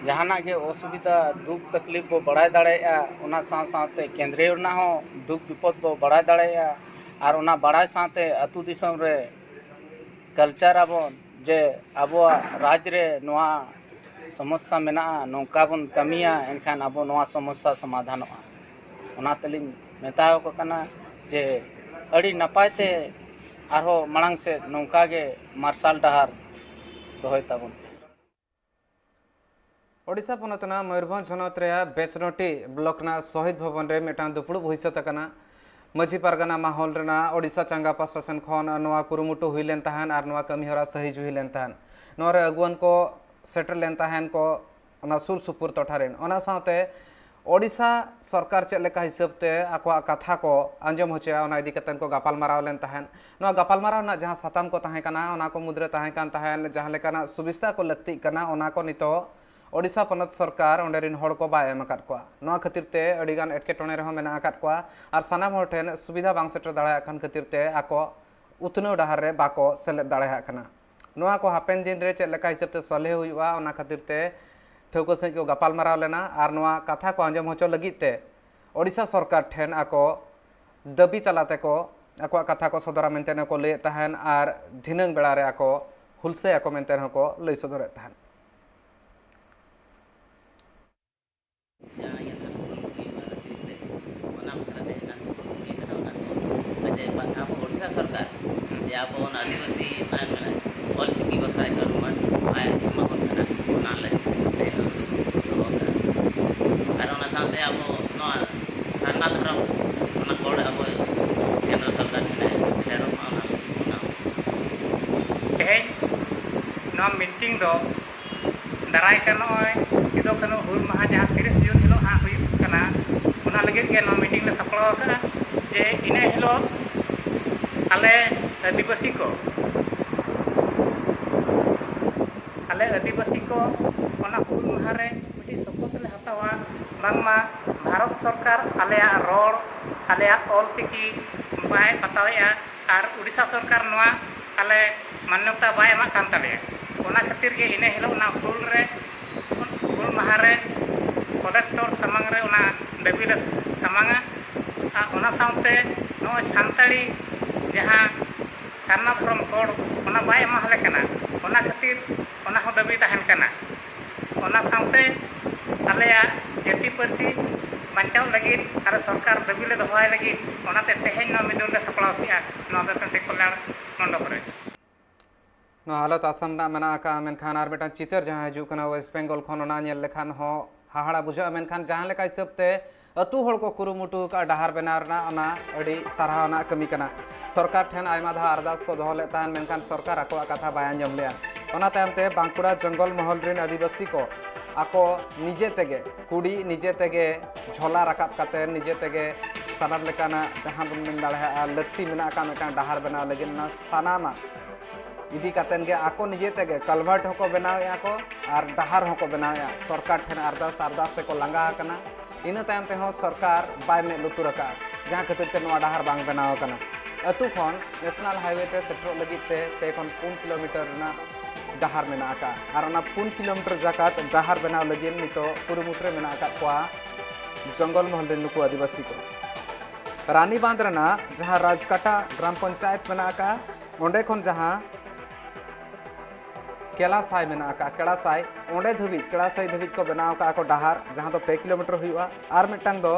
ᱡᱟᱦᱟᱱᱟᱜ ᱜᱮ ᱚᱥᱩᱵᱤᱫᱷᱟ, ᱫᱩᱠ ᱛᱟᱠᱞᱤᱯ ᱵᱚ ᱵᱟᱲᱟᱭ ᱫᱟᱲᱮᱭᱟᱜᱼᱟ, ᱚᱱᱟ ᱥᱟᱶ ᱥᱟᱶᱛᱮ ᱠᱮᱱᱫᱨᱤᱭᱚ ᱨᱮᱱᱟᱜ ᱦᱚᱸ ᱫᱩᱠ ᱵᱤᱯᱚᱫ ᱵᱚ ᱵᱟᱲᱟᱭ ᱫᱟᱲᱮᱭᱟᱜᱼᱟ᱾ ᱟᱨ ᱚᱱᱟ ᱵᱟᱲᱟᱭ ᱥᱟᱶᱛᱮ ᱟᱹᱛᱩ ᱫᱤᱥᱚᱢ ᱨᱮ ᱠᱟᱞᱪᱟᱨ ᱟᱵᱚᱱ ᱡᱮ ᱟᱵᱚᱣᱟᱜ ᱨᱟᱡᱽ ᱨᱮ ᱱᱚᱣᱟ ᱥᱚᱢᱚᱥᱥᱟ ᱢᱮᱱᱟᱜᱼᱟ, ᱱᱚᱝᱠᱟ ᱵᱚᱱ ᱠᱟᱹᱢᱤᱭᱟ, ᱮᱱᱠᱷᱟᱱ ᱟᱵᱚ ᱱᱚᱣᱟ ᱥᱚᱢᱚᱥᱥᱟ ᱥᱚᱢᱟᱫᱷᱟᱱᱚᱜᱼᱟ᱾ ᱚᱱᱟ ᱛᱮᱞᱤᱧ ᱢᱮᱛᱟ ᱟᱠᱚ ᱠᱟᱱᱟ ᱡᱮ ᱟᱹᱰᱤ ᱱᱟᱯᱟᱭ ᱛᱮ ᱟᱨᱦᱚᱸ ᱢᱟᱲᱟᱝ ᱥᱮᱫ ᱱᱚᱝᱠᱟ ᱜᱮ ᱢᱟᱨᱥᱟᱞ ᱰᱟᱦᱟᱨ ᱫᱚᱦᱚᱭ ᱛᱟᱵᱚᱱ ᱯᱮ᱾ ᱳᱰᱤᱥᱟ ᱯᱚᱱᱚᱛ ᱨᱮᱱᱟᱜ ᱢᱚᱭᱩᱨᱵᱷᱚᱸᱡᱽ ᱦᱚᱱᱚᱛ ᱨᱮᱭᱟᱜ ᱵᱮᱪᱱᱚᱴᱤ ᱵᱞᱚᱠ ᱨᱮᱱᱟᱜ ᱥᱚᱦᱤᱫ ᱵᱷᱚᱵᱚᱱ ᱨᱮ ᱢᱤᱫᱴᱟᱝ ᱫᱩᱯᱲᱩᱵ ᱦᱩᱭ ᱥᱟᱹᱛ ᱟᱠᱟᱱᱟ᱾ ᱢᱟᱹᱡᱷᱤ ᱯᱟᱨᱜᱟᱱᱟ ᱢᱟᱦᱚᱞ ᱨᱮᱱᱟᱜ ᱳᱰᱤᱥᱟ ᱪᱟᱸᱜᱟ ᱯᱟᱥᱴᱟ ᱥᱮᱱ ᱠᱷᱚᱱ ᱱᱚᱣᱟ ᱠᱩᱨᱩᱢᱩᱴᱩ ᱦᱩᱭ ᱞᱮᱱ ᱛᱟᱦᱮᱸᱫ ᱟᱨ ᱱᱚᱣᱟ ᱠᱟᱹᱢᱤ ᱦᱚᱨᱟ ᱥᱟᱹᱦᱤᱡ ᱦᱩᱭ ᱞᱮᱱ ᱛᱟᱦᱮᱸᱫ᱾ ᱱᱚᱣᱟ ᱨᱮ ᱟᱹᱜᱩᱣᱟᱱ ᱠᱚ ᱥᱮᱴᱮᱨ ᱞᱮᱱ ᱛᱟᱦᱮᱸᱫ ᱠᱚ ᱚᱱᱟ ᱥᱩᱨ ᱥᱩᱯᱩᱨ ᱴᱚᱴᱷᱟ ᱨᱮᱱ᱾ ᱚᱱᱟ ᱥᱟᱶᱛᱮ ᱳᱰᱤᱥᱟ ᱥᱚᱨᱠᱟᱨ ᱪᱮᱫ ᱞᱮᱠᱟ ᱦᱤᱥᱟᱹᱵ ᱛᱮ ᱟᱠᱚᱣᱟᱜ ᱠᱟᱛᱷᱟ ᱠᱚ ᱟᱸᱡᱚᱢ ᱦᱚᱪᱚᱭᱟ, ᱚᱱᱟ ᱤᱫᱤ ᱠᱟᱛᱮ ᱠᱚ ᱜᱟᱯᱟᱞ ᱢᱟᱨᱟᱣ ᱞᱮᱱ ᱛᱟᱦᱮᱸᱫ᱾ ᱱᱚᱣᱟ ᱜᱟᱯᱟᱞ ᱢᱟᱨᱟᱣ ᱨᱮᱱᱟᱜ ᱡᱟᱦᱟᱸ ᱥᱟᱛᱟᱢ ᱠᱚ ᱛᱟᱦᱮᱸ ᱠᱟᱱᱟ, ᱚᱱᱟ ᱠᱚ ᱢᱩᱫᱽᱨᱮ ᱛᱟᱦᱮᱸ ᱠᱟᱱ ᱛᱟᱦᱮᱸᱫ ᱡᱟᱦᱟᱸ ᱞᱮᱠᱟᱱᱟᱜ ᱥᱩᱵᱤᱥᱛᱟ ᱠᱚ ᱞᱟᱹᱠᱛᱤᱜ ᱠᱟᱱᱟ, ᱚᱱᱟ ᱠᱚ ᱱᱤᱛᱚᱜ ᱳᱰᱤᱥᱟ ᱯᱚᱱᱚᱛ ᱥᱚᱨᱠᱟᱨ ᱚᱸᱰᱮ ᱨᱮᱱ ᱦᱚᱲ ᱠᱚ ᱵᱟᱭ ᱮᱢ ᱟᱠᱟᱫ ᱠᱚᱣᱟ᱾ ᱱᱚᱣᱟ ᱠᱷᱟᱹᱛᱤᱨ ᱛᱮ ᱟᱹᱰᱤ ᱜᱟᱱ ᱮᱴᱠᱮᱴᱚᱬᱮ ᱨᱮᱦᱚᱸ ᱢᱮᱱᱟᱜ ᱟᱠᱟᱫ ᱠᱚᱣᱟ ᱟᱨ ᱥᱟᱱᱟᱢ ᱦᱚᱲ ᱴᱷᱮᱱ ᱥᱩᱵᱤᱫᱷᱟ ᱵᱟᱝ ᱥᱮᱴᱮᱨ ᱫᱟᱲᱮᱭᱟᱜ ᱠᱟᱱ ᱠᱷᱟᱹᱛᱤᱨ ᱛᱮ ᱟᱠᱚ ᱩᱛᱱᱟᱹᱣ ᱰᱟᱦᱟᱨ ᱨᱮ ᱵᱟᱠᱚ ᱥᱮᱞᱮᱫ ᱫᱟᱲᱮᱭᱟᱜ ᱠᱟᱱᱟ᱾ ᱱᱚᱣᱟ ᱠᱚ ᱦᱟᱯᱮᱱ ᱫᱤᱱ ᱨᱮ ᱪᱮᱫ ᱞᱮᱠᱟ ᱦᱤᱥᱟᱹᱵ ᱛᱮ ᱥᱚᱞᱦᱮ ᱦᱩᱭᱩᱜᱼᱟ, ᱚᱱᱟ ᱠᱷᱟᱹᱛᱤᱨ ᱛᱮ ᱴᱷᱟᱹᱣᱠᱟᱹ ᱥᱟᱺᱦᱤᱡ ᱠᱚ ᱜᱟᱯᱟᱞ ᱢᱟᱨᱟᱣ ᱞᱮᱱᱟ ᱟᱨ ᱱᱚᱣᱟ ᱠᱟᱛᱷᱟ ᱠᱚ ᱟᱸᱡᱚᱢ ᱦᱚᱪᱚ ᱞᱟᱹᱜᱤᱫ ᱛᱮ ᱳᱰᱤᱥᱟ ᱥᱚᱨᱠᱟᱨ ᱴᱷᱮᱱ ᱟᱠᱚ ᱫᱟᱹᱵᱤ ᱛᱟᱞᱟ ᱛᱮᱠᱚ ᱟᱠᱚᱣᱟᱜ ᱠᱟᱛᱷᱟ ᱠᱚ ᱥᱚᱫᱚᱨᱟ ᱢᱮᱱᱛᱮ ᱠᱚ ᱞᱟᱹᱭᱮᱫ ᱛᱟᱦᱮᱸᱱ ᱟᱨ ᱫᱷᱤᱱᱟᱹᱝ ᱵᱮᱲᱟ ᱨᱮ ᱟᱠᱚ ᱦᱩᱞᱥᱟᱹᱭ ᱟᱠᱚ ᱢᱮᱱᱛᱮ ᱦᱚᱸᱠᱚ ᱞᱟᱹᱭ ᱥᱚᱫᱚᱨᱮᱫ ᱛᱟᱦᱮᱸᱱ᱾ ᱡᱟᱦᱟᱸ ᱤᱭᱟᱹ ᱱᱟᱦᱟᱜ ᱦᱩᱞ ᱦᱩᱭ ᱮᱱᱟ ᱛᱤᱨᱤᱥ ᱛᱟᱹᱨᱤᱠᱷ, ᱚᱱᱟ ᱵᱟᱠᱷᱨᱟ ᱛᱮ ᱮᱱᱟᱝ ᱫᱩᱯᱲᱩᱵ ᱦᱩᱭ ᱟᱠᱟᱱᱟ᱾ ᱚᱱᱟ ᱠᱚ ᱡᱮ ᱵᱟ-, ᱟᱵᱚ ᱳᱰᱤᱥᱟ ᱥᱚᱨᱠᱟᱨ ᱡᱮ ᱟᱵᱚ ᱚᱱᱟ ᱟᱹᱫᱤᱵᱟᱹᱥᱤ ᱢᱟᱱᱮ, ᱢᱟᱱᱮ ᱚᱞ ᱪᱤᱠᱤ ᱵᱟᱠᱷᱨᱟ ᱡᱟᱦᱟᱸ ᱱᱚᱣᱟ ᱵᱟᱭ ᱮᱢᱟ ᱵᱚᱱ ᱠᱟᱱᱟ, ᱚᱱᱟ ᱞᱟᱹᱜᱤᱫ ᱛᱮ ᱱᱚᱣᱟ ᱫᱚ ᱫᱚᱦᱚ ᱠᱟᱜᱼᱟ᱾ ᱟᱨ ᱚᱱᱟ ᱥᱟᱶᱛᱮ ᱟᱵᱚ ᱱᱚᱣᱟ ᱥᱟᱨᱱᱟ ᱫᱷᱚᱨᱚᱢ, ᱚᱱᱟ ᱠᱚᱲ ᱟᱵᱚ ᱠᱮᱱᱫᱨᱚ ᱥᱚᱨᱠᱟᱨ ᱴᱷᱮᱱ ᱥᱮᱴᱮᱨᱚᱜ ᱢᱟ, ᱚᱱᱟ ᱞᱟᱹᱜᱤᱫ ᱚᱱᱟ ᱛᱮᱦᱮᱧ ᱱᱚᱣᱟ ᱢᱤᱴᱤᱝ ᱫᱚ ᱫᱟᱨᱟᱭ ᱠᱟᱱ ᱱᱚᱜᱼᱚᱭ ᱥᱤᱫᱩ ᱠᱟᱹᱱᱦᱩ ᱦᱩᱞ ᱢᱟᱦᱟ ᱡᱟᱦᱟᱸ ᱛᱤᱨᱤᱥ ᱡᱩᱱ ᱦᱤᱞᱳᱜ ᱦᱟᱸᱜ ᱦᱩᱭᱩᱜ ᱠᱟᱱᱟ, ᱚᱱᱟ ᱞᱟᱹᱜᱤᱫ ᱜᱮ ᱱᱚᱣᱟ ᱢᱤᱴᱤᱝ ᱞᱮ ᱥᱟᱯᱲᱟᱣ ᱟᱠᱟᱫᱼᱟ᱾ ᱡᱮ ᱤᱱᱟᱹ ᱦᱤᱞᱳᱜ ᱟᱞᱮ ᱟᱹᱫᱤᱵᱟᱹᱥᱤ ᱠᱚ, ᱟᱞᱮ ᱟᱹᱫᱤᱵᱟᱹᱥᱤ ᱠᱚ ᱚᱱᱟ ᱦᱩᱞ ᱢᱟᱦᱟ ᱨᱮ ᱢᱤᱫᱴᱤᱡ ᱥᱚᱯᱚᱛ ᱞᱮ ᱦᱟᱛᱟᱣᱟ, ᱵᱟᱝᱢᱟ ᱵᱷᱟᱨᱚᱛ ᱥᱚᱨᱠᱟᱨ ᱟᱞᱮᱭᱟᱜ ᱨᱚᱲ, ᱟᱞᱮᱭᱟᱜ ᱚᱞ ᱪᱤᱠᱤ ᱵᱟᱭ ᱵᱟᱛᱟᱣᱮᱫᱼᱟ᱾ ᱟᱨ ᱩᱰᱤᱥᱟ ᱥᱚᱨᱠᱟᱨ ᱱᱚᱣᱟ ᱟᱞᱮ ᱢᱟᱱᱱᱚᱛᱟ ᱵᱟᱭ ᱮᱢᱟᱜ ᱠᱟᱱ ᱛᱟᱞᱮᱭᱟ᱾ ᱚᱱᱟ ᱠᱷᱟᱹᱛᱤᱨ ᱜᱮ ᱤᱱᱟᱹ ᱦᱤᱞᱳᱜ ᱚᱱᱟ ᱦᱩᱞ ᱨᱮ, ᱦᱩᱞ ᱢᱟᱦᱟ ᱨᱮ ᱠᱚᱞᱮᱠᱴᱚᱨ ᱥᱟᱢᱟᱝ ᱨᱮ ᱚᱱᱟ ᱫᱟᱹᱵᱤ ᱞᱮ ᱥᱟᱢᱟᱝᱟ᱾ ᱟᱨ ᱚᱱᱟ ᱥᱟᱶᱛᱮ ᱱᱚᱜᱼᱚᱭ ᱥᱟᱱᱛᱟᱲᱤ ᱡᱟᱦᱟᱸ ᱥᱟᱨᱱᱟ ᱫᱷᱚᱨᱚᱢ ᱠᱳᱰ, ᱚᱱᱟ ᱵᱟᱭ ᱮᱢᱟᱞᱮ ᱠᱟᱱᱟ᱾ ᱚᱱᱟ ᱠᱷᱟᱹᱛᱤᱨ ᱚᱱᱟ ᱦᱚᱸ ᱫᱟᱹᱵᱤ ᱛᱟᱦᱮᱱ ᱠᱟᱱᱟ᱾ ᱚᱱᱟ ᱥᱟᱶᱛᱮ ᱟᱞᱮᱭᱟᱜ ᱡᱟᱹᱛᱤ ᱯᱟᱹᱨᱥᱤ ᱵᱟᱧᱪᱟᱣ ᱵᱟᱧᱪᱟᱣ ᱞᱟᱹᱜᱤᱫ ᱟᱨ ᱥᱚᱨᱠᱟᱨ ᱫᱟᱹᱵᱤ ᱞᱮ ᱫᱚᱦᱚᱭ ᱞᱟᱹᱜᱤᱫ, ᱚᱱᱟᱛᱮ ᱛᱮᱦᱮᱧ ᱱᱚᱣᱟ ᱢᱤᱫᱩᱱ ᱞᱮ ᱥᱟᱯᱲᱟᱣ ᱠᱮᱫᱼᱟ ᱱᱚᱣᱟ ᱵᱮᱛᱚᱱᱴᱤ ᱠᱚᱞᱭᱟᱬ ᱢᱚᱱᱰᱚᱯ ᱨᱮ᱾ ᱱᱚᱣᱟ ᱦᱟᱞᱚᱛ ᱟᱥᱟᱢ ᱨᱮᱱᱟᱜ ᱢᱮᱱᱟᱜ ᱟᱠᱟᱫᱼᱟ, ᱢᱮᱱᱠᱷᱟᱱ ᱟᱨ ᱢᱤᱫᱴᱟᱝ ᱪᱤᱛᱟᱹᱨ ᱡᱟᱦᱟᱸ ᱦᱤᱡᱩᱜ ᱠᱟᱱᱟ ᱳᱭᱮᱥᱴ ᱵᱮᱝᱜᱚᱞ ᱠᱷᱚᱱ, ᱚᱱᱟ ᱧᱮᱞ ᱞᱮᱠᱷᱟᱱ ᱦᱚᱸ ᱦᱟᱦᱟᱲᱟ ᱵᱩᱡᱷᱟᱹᱜᱼᱟ, ᱢᱮᱱᱠᱷᱟᱱ ᱡᱟᱦᱟᱸ ᱞᱮᱠᱟ ᱦᱤᱥᱟᱹᱵ ᱛᱮ ᱟᱹᱛᱩ ᱦᱚᱲ ᱠᱚ ᱠᱩᱨᱩᱢᱩᱴᱩ ᱟᱠᱟᱫᱼᱟ ᱰᱟᱦᱟᱨ ᱵᱮᱱᱟᱣ ᱨᱮᱱᱟᱜ, ᱚᱱᱟ ᱟᱹᱰᱤ ᱥᱟᱨᱦᱟᱣ ᱨᱮᱱᱟᱜ ᱠᱟᱹᱢᱤ ᱠᱟᱱᱟ᱾ ᱥᱚᱨᱠᱟᱨ ᱴᱷᱮᱱ ᱟᱭᱢᱟ ᱫᱷᱟᱣ ᱟᱨᱫᱟᱥ ᱠᱚ ᱫᱚᱦᱚ ᱞᱮᱫ ᱛᱟᱦᱮᱸᱱ, ᱢᱮᱱᱠᱷᱟᱱ ᱥᱚᱨᱠᱟᱨ ᱟᱠᱚᱣᱟᱜ ᱠᱟᱛᱷᱟ ᱵᱟᱭ ᱟᱸᱡᱚᱢ ᱞᱮᱫᱼᱟ᱾ ᱚᱱᱟ ᱛᱟᱭᱚᱢ ᱛᱮ ᱵᱟᱸᱠᱩᱲᱟ ᱡᱚᱝᱜᱚᱞ ᱢᱚᱦᱚᱞ ᱨᱮᱱ ᱟᱹᱫᱤᱵᱟᱹᱥᱤ ᱠᱚ ᱟᱠᱚ ᱱᱤᱡᱮ ᱛᱮᱜᱮ, ᱠᱩᱰᱤ ᱱᱤᱡᱮ ᱛᱮᱜᱮ, ᱡᱷᱚᱞᱟ ᱨᱟᱠᱟᱵ ᱠᱟᱛᱮ, ᱱᱤᱡᱮ ᱛᱮᱜᱮ ᱥᱟᱱᱟᱢ ᱞᱮᱠᱟᱱᱟᱜ ᱡᱟᱦᱟᱸ ᱵᱚᱱ ᱢᱮᱱ ᱫᱟᱲᱮᱭᱟᱜᱼᱟ ᱞᱟᱹᱠᱛᱤ ᱢᱮᱱᱟᱜ ᱟᱠᱟᱫ ᱢᱤᱫᱴᱟᱝ ᱰᱟᱦᱟᱨ ᱵᱮᱱᱟᱣ ᱞᱟᱹᱜᱤᱫ, ᱚᱱᱟ ᱥᱟᱱᱟᱢᱟᱜ ᱤᱫᱤ ᱠᱟᱛᱮᱱ ᱜᱮ ᱟᱠᱚ ᱱᱤᱡᱮ ᱛᱮᱜᱮ ᱠᱟᱞᱵᱷᱟᱨᱴ ᱦᱚᱸᱠᱚ ᱵᱮᱱᱟᱣᱮᱫᱼᱟ ᱠᱚ ᱟᱨ ᱰᱟᱦᱟᱨ ᱦᱚᱸᱠᱚ ᱵᱮᱱᱟᱣᱮᱫᱼᱟ᱾ ᱥᱚᱨᱠᱟᱨ ᱴᱷᱮᱱ ᱟᱨᱫᱟᱥ ᱟᱨᱫᱟᱥ ᱛᱮᱠᱚ ᱞᱟᱸᱜᱟ ᱟᱠᱟᱱᱟ᱾ ᱤᱱᱟᱹ ᱛᱟᱭᱚᱢ ᱛᱮᱦᱚᱸ ᱥᱚᱨᱠᱟᱨ ᱵᱟᱭ ᱢᱮᱫ ᱞᱩᱛᱩᱨ ᱟᱠᱟᱫᱼᱟ, ᱡᱟᱦᱟᱸ ᱠᱷᱟᱹᱛᱤᱨ ᱛᱮ ᱱᱚᱣᱟ ᱰᱟᱦᱟᱨ ᱵᱟᱝ ᱵᱮᱱᱟᱣ ᱟᱠᱟᱱᱟ᱾ ᱟᱹᱛᱩ ᱠᱷᱚᱱ ᱱᱮᱥᱱᱟᱞ ᱦᱟᱭᱣᱮ ᱛᱮ ᱥᱮᱴᱮᱨᱚᱜ ᱞᱟᱹᱜᱤᱫ ᱛᱮ ᱯᱮ ᱠᱷᱚᱱ ᱯᱩᱱ ᱠᱤᱞᱳᱢᱤᱴᱟᱨ ᱨᱮᱱᱟᱜ ᱰᱟᱦᱟᱨ ᱢᱮᱱᱟᱜ ᱟᱠᱟᱫᱼᱟ ᱟᱨ ᱚᱱᱟ ᱯᱩᱱ ᱠᱤᱞᱳᱢᱤᱴᱟᱨ ᱡᱟᱠᱟᱛ ᱰᱟᱦᱟᱨ ᱵᱮᱱᱟᱣ ᱞᱟᱹᱜᱤᱫ ᱱᱤᱛᱚᱜ ᱠᱩᱨᱩᱢᱩᱴᱩ ᱨᱮ ᱢᱮᱱᱟᱜ ᱟᱠᱟᱫ ᱠᱚᱣᱟ ᱡᱚᱝᱜᱚᱞ ᱢᱚᱦᱚᱞ ᱨᱮᱱ ᱱᱩᱠᱩ ᱟᱹᱫᱤᱵᱟᱹᱥᱤ ᱠᱚ᱾ ᱨᱟᱱᱤᱵᱟᱸᱫᱷ ᱨᱮᱱᱟᱜ ᱡᱟᱦᱟᱸ ᱨᱟᱡᱽᱠᱟᱴᱟ ᱜᱨᱟᱢ ᱯᱚᱧᱪᱟᱭᱮᱛ ᱢᱮᱱᱟᱜ ᱟᱠᱟᱫᱼᱟ, ᱚᱸᱰᱮ ᱠᱷᱚᱱ ᱡᱟᱦᱟᱸ ᱠᱮᱞᱟᱥᱟᱭ ᱢᱮᱱᱟᱜ ᱟᱠᱟᱫᱼᱟ, ᱠᱮᱞᱟᱥᱟᱭ, ᱚᱸᱰᱮ ᱫᱷᱟᱹᱵᱤᱡ, ᱠᱮᱞᱟᱥᱟᱭ ᱫᱷᱟᱹᱵᱤᱡ ᱠᱚ ᱵᱮᱱᱟᱣ ᱟᱠᱟᱫᱼᱟ ᱠᱚ ᱰᱟᱦᱟᱨ, ᱡᱟᱦᱟᱸ ᱫᱚ ᱯᱮ ᱠᱤᱞᱳᱢᱤᱴᱟᱨ ᱦᱩᱭᱩᱜᱼᱟ᱾ ᱟᱨ ᱢᱤᱫᱴᱟᱝ ᱫᱚ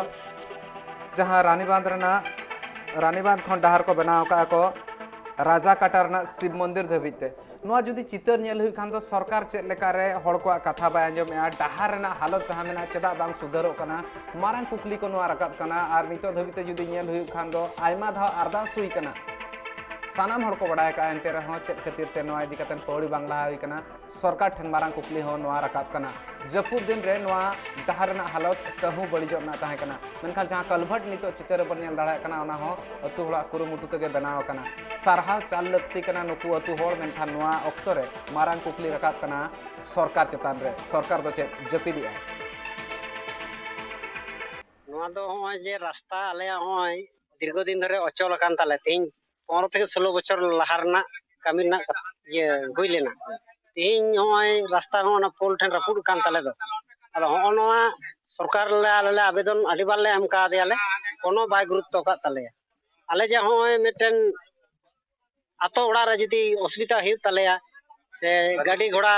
ᱡᱟᱦᱟᱸ ᱨᱟᱱᱤᱵᱟᱸᱫᱷ ᱨᱮᱱᱟᱜ, ᱨᱟᱱᱤᱵᱟᱸᱫᱷ ᱠᱷᱚᱱ ᱰᱟᱦᱟᱨ ᱠᱚ ᱵᱮᱱᱟᱣ ᱟᱠᱟᱫᱼᱟ ᱠᱚ ᱨᱟᱡᱟ ᱠᱟᱴᱟ ᱨᱮᱱᱟᱜ ᱥᱤᱵ ᱢᱚᱱᱫᱤᱨ ᱫᱷᱟᱹᱵᱤᱡ ᱛᱮ᱾ ᱱᱚᱣᱟ ᱡᱩᱫᱤ ᱪᱤᱛᱟᱹᱨ ᱧᱮᱞ ᱦᱩᱭᱩᱜ ᱠᱷᱟᱱ ᱫᱚ ᱥᱚᱨᱠᱟᱨ ᱪᱮᱫ ᱞᱮᱠᱟᱨᱮ ᱦᱚᱲ ᱠᱚᱣᱟᱜ ᱠᱟᱛᱷᱟ ᱵᱟᱭ ᱟᱸᱡᱚᱢᱮᱫᱼᱟ, ᱰᱟᱦᱟᱨ ᱨᱮᱱᱟᱜ ᱦᱟᱞᱚᱛ ᱡᱟᱦᱟᱸ ᱢᱮᱱᱟᱜᱼᱟ ᱪᱮᱫᱟᱜ ᱵᱟᱝ ᱥᱩᱫᱷᱟᱹᱨᱚᱜ ᱠᱟᱱᱟ, ᱢᱟᱨᱟᱝ ᱠᱩᱠᱞᱤ ᱠᱚ ᱱᱚᱣᱟ ᱨᱟᱠᱟᱵ ᱠᱟᱱᱟ᱾ ᱟᱨ ᱱᱤᱛᱚᱜ ᱫᱷᱟᱹᱵᱤᱡ ᱛᱮ ᱡᱩᱫᱤ ᱧᱮᱞ ᱦᱩᱭᱩᱜ ᱠᱷᱟᱱ ᱫᱚ ᱟᱭᱢᱟ ᱫᱷᱟᱣ ᱟᱨᱫᱟᱥ ᱦᱩᱭ ᱠᱟᱱᱟ, ᱥᱟᱱᱟᱢ ᱦᱚᱲ ᱠᱚ ᱵᱟᱲᱟᱭ ᱟᱠᱟᱫᱼᱟ, ᱮᱱᱛᱮ ᱨᱮᱦᱚᱸ ᱪᱮᱫ ᱠᱷᱟᱹᱛᱤᱨ ᱛᱮ ᱱᱚᱣᱟ ᱤᱫᱤ ᱠᱟᱛᱮ ᱯᱟᱹᱣᱲᱤ ᱵᱟᱝ ᱞᱟᱦᱟ ᱦᱩᱭ ᱠᱟᱱᱟ, ᱥᱚᱨᱠᱟᱨ ᱴᱷᱮᱱ ᱢᱟᱨᱟᱝ ᱠᱩᱠᱞᱤ ᱦᱚᱸ ᱱᱚᱣᱟ ᱨᱟᱠᱟᱵ ᱠᱟᱱᱟ᱾ ᱡᱟᱹᱯᱩᱫ ᱫᱤᱱ ᱨᱮ ᱱᱚᱣᱟ ᱰᱟᱦᱟᱨ ᱨᱮᱱᱟᱜ ᱦᱟᱞᱚᱛ ᱛᱟᱹᱦᱩ ᱵᱟᱹᱲᱤᱡᱚᱜ ᱨᱮᱱᱟᱜ ᱛᱟᱦᱮᱸ ᱠᱟᱱᱟ, ᱢᱮᱱᱠᱷᱟᱱ ᱡᱟᱦᱟᱸ ᱠᱟᱞᱵᱷᱟᱨᱴ ᱱᱤᱛᱚᱜ ᱪᱤᱛᱟᱹᱨ ᱨᱮᱵᱚᱱ ᱧᱮᱞ ᱫᱟᱲᱮᱭᱟᱜ ᱠᱟᱱᱟ, ᱚᱱᱟ ᱦᱚᱸ ᱟᱹᱛᱩ ᱦᱚᱲᱟᱜ ᱠᱩᱨᱩᱢᱩᱴᱩ ᱛᱮᱜᱮ ᱵᱮᱱᱟᱣ ᱟᱠᱟᱱᱟ᱾ ᱥᱟᱨᱦᱟᱣ ᱪᱟᱞ ᱞᱟᱹᱠᱛᱤ ᱠᱟᱱᱟ ᱱᱩᱠᱩ ᱟᱹᱛᱩ ᱦᱚᱲ, ᱢᱮᱱᱠᱷᱟᱱ ᱱᱚᱣᱟ ᱚᱠᱛᱚ ᱨᱮ ᱢᱟᱨᱟᱝ ᱠᱩᱠᱞᱤ ᱨᱟᱠᱟᱵ ᱠᱟᱱᱟ ᱥᱚᱨᱠᱟᱨ ᱪᱮᱛᱟᱱ ᱨᱮ, ᱥᱚᱨᱠᱟᱨ ᱫᱚ ᱪᱮᱫ ᱡᱟᱹᱯᱤᱫᱮᱜᱼᱟᱭ? ᱱᱚᱣᱟ ᱫᱚ ᱱᱚᱜᱼᱚᱭ ᱡᱮ ᱨᱟᱥᱛᱟ ᱟᱞᱮᱭᱟᱜ ᱱᱚᱜᱼᱚᱭ ᱫᱤᱨᱜᱷᱚ ᱫᱤᱱ ᱫᱷᱚᱨᱮ ᱚᱪᱚᱞ ᱟᱠᱟᱱ ᱛᱟᱞᱮ, ᱛᱮᱦᱮᱧ ᱯᱚᱱᱨᱚ ᱛᱷᱮᱠᱮ ᱥᱳᱞᱳ ᱵᱚᱪᱷᱚᱨ ᱞᱟᱦᱟ ᱨᱮᱱᱟᱜ ᱠᱟᱹᱢᱤ ᱨᱮᱱᱟᱜ ᱠᱟᱛᱷᱟ, ᱤᱭᱟᱹ, ᱦᱩᱭ ᱞᱮᱱᱟ᱾ ᱛᱮᱦᱮᱧ ᱱᱚᱜᱼᱚᱭ ᱨᱟᱥᱛᱟ ᱦᱚᱸ ᱚᱱᱟ ᱯᱳᱞ ᱴᱷᱮᱱ ᱨᱟᱹᱯᱩᱫ ᱟᱠᱟᱱ ᱛᱟᱞᱮ ᱫᱚ᱾ ᱟᱫᱚ ᱦᱚᱸᱜᱼᱚ ᱱᱚᱣᱟ ᱥᱚᱨᱠᱟᱨ ᱞᱮ ᱟᱞᱮ ᱞᱮ ᱟᱵᱮᱫᱚᱱ ᱟᱹᱰᱤ ᱵᱟᱨ ᱞᱮ ᱮᱢ ᱠᱟᱣᱫᱮᱭᱟᱞᱮ, ᱠᱳᱱᱳ ᱵᱟᱭ ᱜᱩᱨᱩᱛᱛᱚ ᱟᱠᱟᱫ ᱛᱟᱞᱮᱭᱟ᱾ ᱟᱞᱮ ᱡᱮ ᱦᱚᱸᱜᱼᱚᱭ ᱢᱤᱫᱴᱮᱱ ᱟᱛᱳ ᱚᱲᱟᱜ ᱨᱮ ᱡᱩᱫᱤ ᱚᱥᱩᱵᱤᱫᱷᱟ ᱦᱩᱭᱩᱜ ᱛᱟᱞᱮᱭᱟ, ᱥᱮ ᱜᱟᱹᱰᱤ ᱜᱷᱚᱲᱟ